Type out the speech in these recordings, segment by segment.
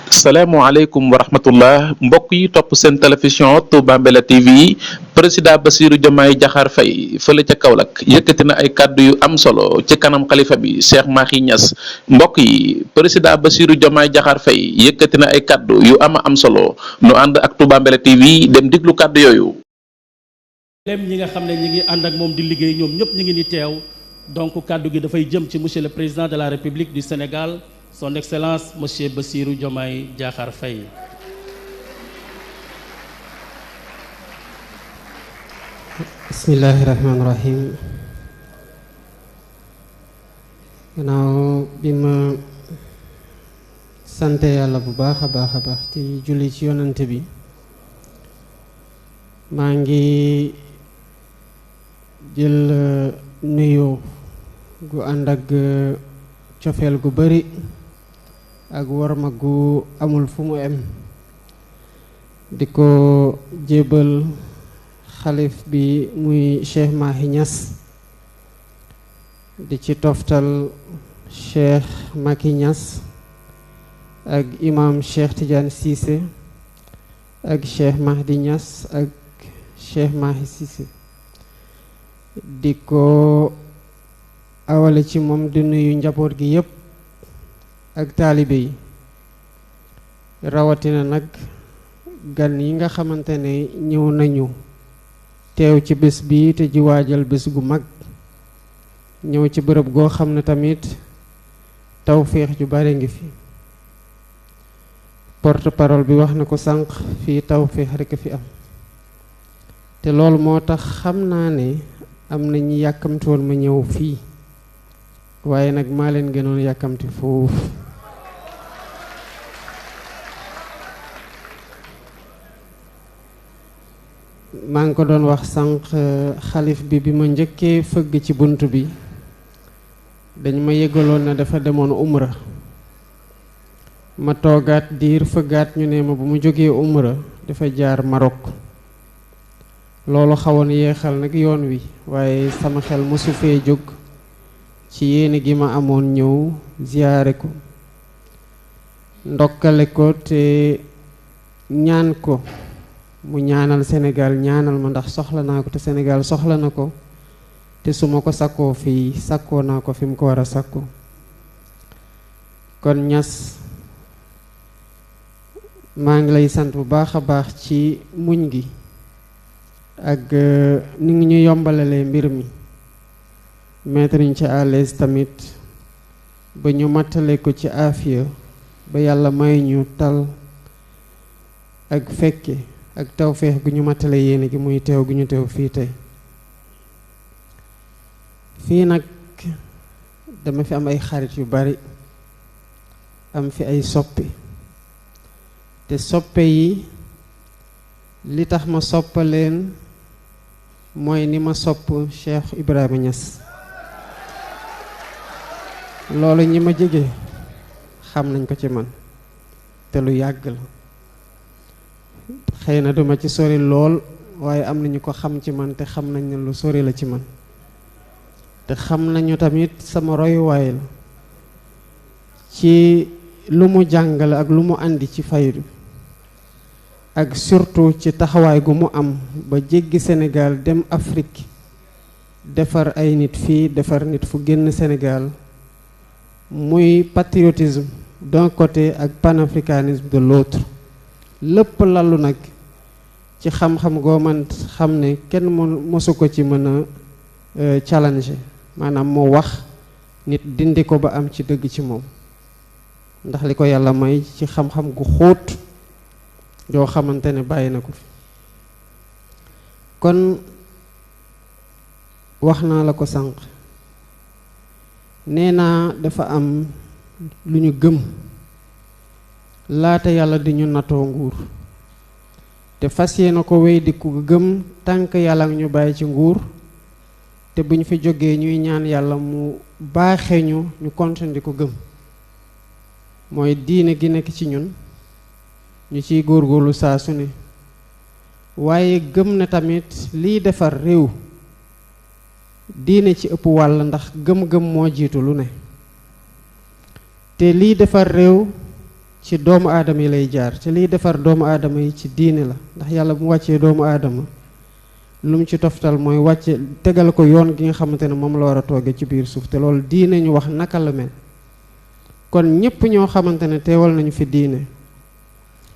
salaamualeykum wa rahmatullah mbokk yi topp seen télévision Touba Mbella TV président Bassirou Diomaye Diakhar Faye fële ca Kaolack yëkkati na ay kàddu yu am solo ci kanam xalifa bi Cheikh Mahi Niass mbokk yi président Bassirou Diomaye Diakhar Faye yëkkati na ay kàddu yu am solo nu ànd ak Touba Mbella TV dem diglu kàddu yooyu. lem ñi nga xam ne ñi ngi ànd ak moom di liggéey ñoom ñëpp ñi ngi ni teew donc kàddu gi dafay jëm ci monsieur le président de la République du Sénégal son excellence monsieur Bassirou Diomaye Diakhar Faye. bismillahi rahmaani rahim. gannaaw bi ma sante yàlla bu baax a baax ci julli ci yonante bi maa ngi jël nuyoo gu ànd ak cofeel gu bari ak warma gu amul fu mu em di ko jébal xalif bi muy Cheikh Mahi Niass di ci toftal Cheikh Mahi Niass ak imam Cheikh Tidiane Cissé ak Cheikh Mahdi Niass ak Cheikh Mahi Cissé di ko awale ci moom di nuyu njaboot gi yépp ak taalibe yi rawatina nag gan yi nga xamante ne ñëw nañu teew ci bés bi te ji waajal bés gu mag ñëw ci bërëb goo xam ne tamit tawféex ju bare ngi fi porte parole bi wax na ko sànq fii tawféex rekk fi am te loolu moo tax xam naa ne am na ñi yàkkamti woon ma ñëw fii waaye nag maa leen gënoon yàkkamti foofu maa ngi ko doon wax sànq xalif bi ma njëkkee fëgg ci bunt bi dañ ma yëgaloon na dafa demoon umra ma toogaat diir fëggaat ñu ne ma bu mu jógee umra dafa jaar Maroc loolu xawoon yeexal nag yoon wi waaye sama xel mosu fee jóg ci yéene gi ma amoon ñëw ziyaare ko ndokkale ko te ñaan ko mu ñaanal Sénégal ñaanal ma ndax soxla naa ko te Sénégal soxla na ko te su ma ko sakkoo fii sakkoo naa ko fi mu ko war a sakkoo kon Niass maa ngi lay sant bu baax a baax ci muñ gi ak ni ngi ñu yombalalee mbir mi mettre ñu ci à l'aise tamit ba ñu mattale ko ci aafiya ba yàlla may ñu tal ak fekke ak tawféex gu ñu mattale yéene gi muy teew gu ñu teew fii tey fii nag dama fi am ay xarit yu bari am fi ay soppe te soppe yi li tax ma soppaleen mooy ni ma sopp Cheikh Ibrahima Niass loolu ñi ma jege xam nañ ko ci man te lu yàgg la xëy na duma ci sori lool waaye am nañu ko xam ci man te xam nañ ne lu sori la ci man te xam nañu tamit sama royuwaay la ci lu mu jàngale ak lu mu andi ci faydu ak surtout ci taxawaay gu mu am ba jéggi Sénégal dem Afrique defar ay nit fii defar nit fu génn Sénégal muy patriotisme d'un côté ak panafricanisme de l'autre lépp lallu nag ci xam-xam goo man xam ne kenn mosu ko ci mën a challenger maanaam moo wax nit dindi ko ba am ci dëgg ci moom ndax li ko yàlla may ci xam-xam gu xóot joo xamante ne bàyyi na ko fi kon wax naa la ko sànq nee naa dafa am lu ñu gëm laata yàlla di ñu natoo nguur te fas yéene ko wéy di ko gëm tànk yàlla ñu bàyyi ci nguur te bu ñu fi jógee ñuy ñaan yàlla mu baaxee ñu continuer di ko gëm mooy diine gi nekk ci ñun ñu ciy góorgóorlu saa su ne waaye gëm na tamit liy defar réew diine ci ëpp wàll ndax gëm-gëm moo jiitu lu ne te liy defar réew ci doomu aadama yi lay jaar te liy defar doomu aadama yi ci diine la ndax yàlla bu mu wàccee doomu aadama lu mu ci toftal mooy wàcce tegal ko yoon gi nga xamante ne moom la war a tooge ci biir suuf te loolu diine ñu wax naka la mel kon ñépp ñoo xamante ne teewal nañu fi diine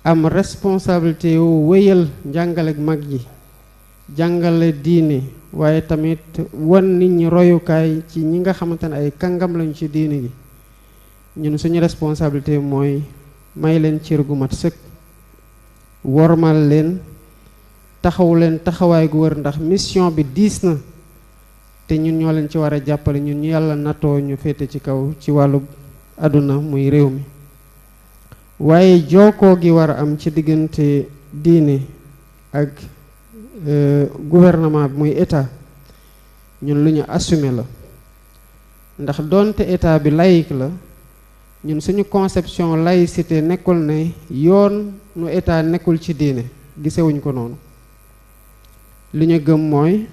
am responsabilité yu wéyal njàngale mag yi jàngale diine waaye tamit wan nit ñi royukaay ci ñi nga xamante ne ay kàngam lañu ci diine gi ñun suñu responsabilité mooy may leen cër gu mat sëkk wormal leen taxaw leen taxawaay gu wër ndax mission bi diis na te ñun ñoo leen ci war a jàppale ñun ñu yàlla natoo ñu féete ci kaw ci wàllu àdduna muy réew mi waaye jookoo gi war a am ci diggante diine ak gouvernement bi muy état ñun lu ñu assumer la ndax doonte état bi laïque la ñun suñu conception laïcité nekkul ne yoon nu état nekkul ci diine gisewuñ ko noonu li ñu gëm mooy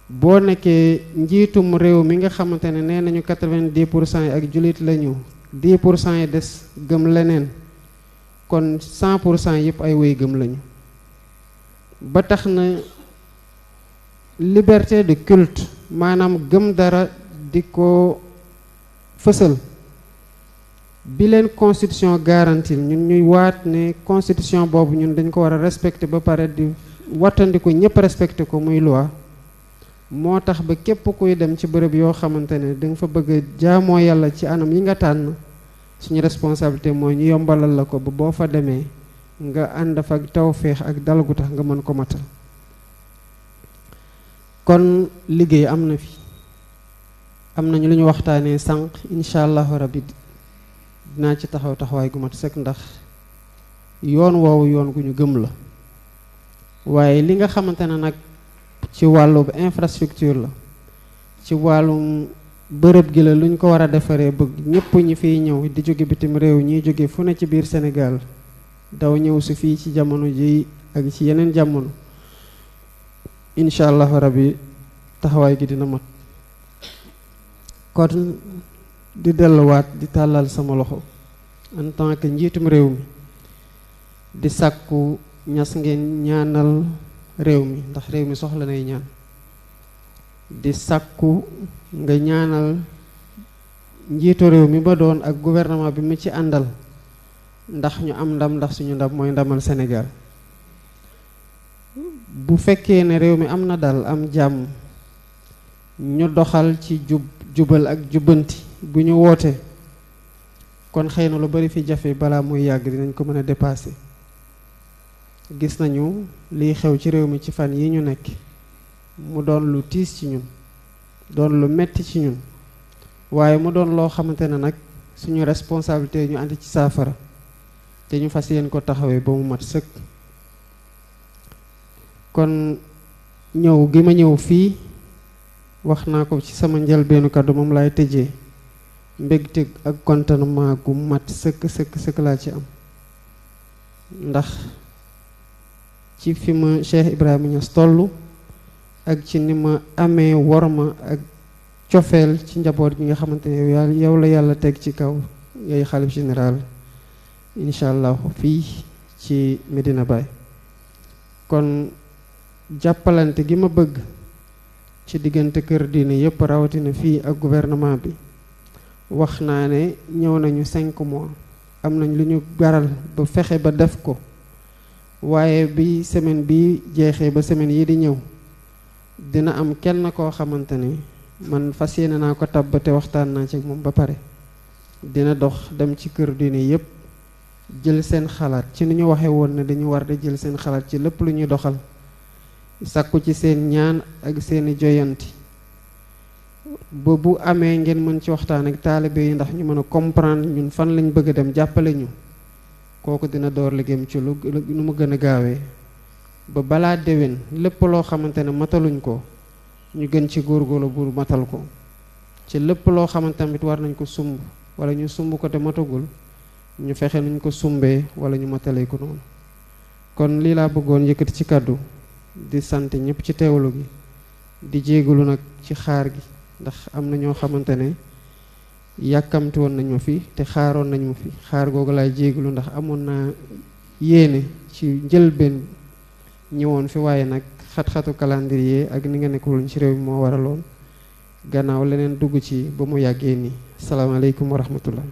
boo nekkee njiitum réew mi nga xamante ne nee nañu 90% yi ak jullit lañu 10% yi des gëm leneen kon 100% yëpp ay wéy gëm lañu ba tax na liberté de culte maanaam gëm dara di ko fësal bi leen constitution garantie ñun ñuy waat ne constitution boobu ñun dañ ko war a respecter ba pare di wattandiku ñëpp respecter ko muy loi moo tax ba képp kuy dem ci bërëb yoo xamante ne da nga fa bëgg a jaamoo yàlla ci anam yi nga tànn suñu responsabilité mooy ñu yombalal la ko ba boo fa demee nga ànd fa ak tawféex ak dal gu tax nga mën ko matal kon liggéey am na fi am nañu lu ñu waxtaanee sànq incha allahu rabbi dinaa ci taxaw taxawaay gu mat sëkk ndax yoon woowu yoon gu ñu gëm la waaye li nga xamante ne nag ci wàllu infrastructure la ci wàllum bërëb gi la lu ñu ko war a defaree bëgg ñëpp ñi fiy ñëw di jóge bitim réew ñiy jóge fu ne ci biir Sénégal daw ñëw si fii ci jamono ji ak ci yeneen jamono incha allahu rabbi taxawaay gi dina mat kon di delluwaat di tàllal sama loxo en tant que njiitum réew mi di sàkku ñas ngeen ñaanal réew mi ndax réew mi soxla nay ñaan di sàkku nga ñaanal njiitu réew mi ba doon ak gouvernement bi mu ci àndal ndax ñu am ndam ndax suñu ndam mooy ndamal Sénégal bu fekkee ne réew mi am na dal am jàmm ñu doxal ci jubal ak jubbanti bu ñu woote kon xëy na lu bari fi jafe balaa muy yàgg dinañ ko mën a dépasser gis nañu liy xew ci réew mi ci fan yi ñu nekk mu doon lu tiis ci ñun doon lu metti ci ñun waaye mu doon loo xamante ne nag suñu responsabilité ñu andi ci saafara te ñu fas yéen ko taxawee ba mu mat sëkk kon ñëw gi ma ñëw fii wax naa ko ci sama njëlbeenu kàddu moom laay tëjee mbégte ak contentement gu mat sëkk laa ci am ndax ci fi ma Cheikh Ibrahima Niass tollu ak ci ni ma amee worma ak cofeel ci njaboot gi nga xamante ne yow la yàlla teg ci kaw yooyu xalif général incha allah fii ci Medina Baye kon jàppalante gi ma bëgg ci diggante kër diine yépp rawatina fii ak gouvernement bi wax naa ne ñëw nañu 5 mois am nañ lu ñu garal ba fexe ba def ko waaye bi semaine bi jeexee ba semaine yi di ñëw dina am kenn koo xamante ne man fas yéene naa ko tab te waxtaan naa ci moom ba pare dina dox dem ci kër diine yépp jël seen xalaat ci ni ñu waxee woon ne dañu war di jël seen xalaat ci lépp lu ñuy doxal sàkku ci seen ñaan ak seeni joyanti ba bu amee ngeen mën ci waxtaan ak taalibe yi ndax ñu mën a comprendre ñun fan lañ bëgg a dem jàppale ñu kooku dina door liggéeyam ci lu mu gën a gaawee ba balaa déwén lépp loo xamante ne mataluñ ko ñu gën ci góorgóorlu bu matal ko ci lépp loo xamante tamit war nañ ko sumb wala ñu sumb ko te matagul ñu fexe nuñ ko sumbee wala ñu matalee ko noonu kon lii laa bëggoon yëkkati ci kàddu di sant ñëpp ci teewlu gi di jégalu nag ci xaar gi ndax am na ñoo xamante ne yàkkamti woon nañ ma fi te xaaroon nañ ma fi xaar googu laay jéeglu ndax amoon naa yéene ci njëlbeen ñëwoon fi waaye nag xat-xatu calendrier ak ni nga nekkul ci réew mi moo waraloon gannaaw leneen dugg ci ba mu yàggee nii salaamaaleykum wa rahmatullah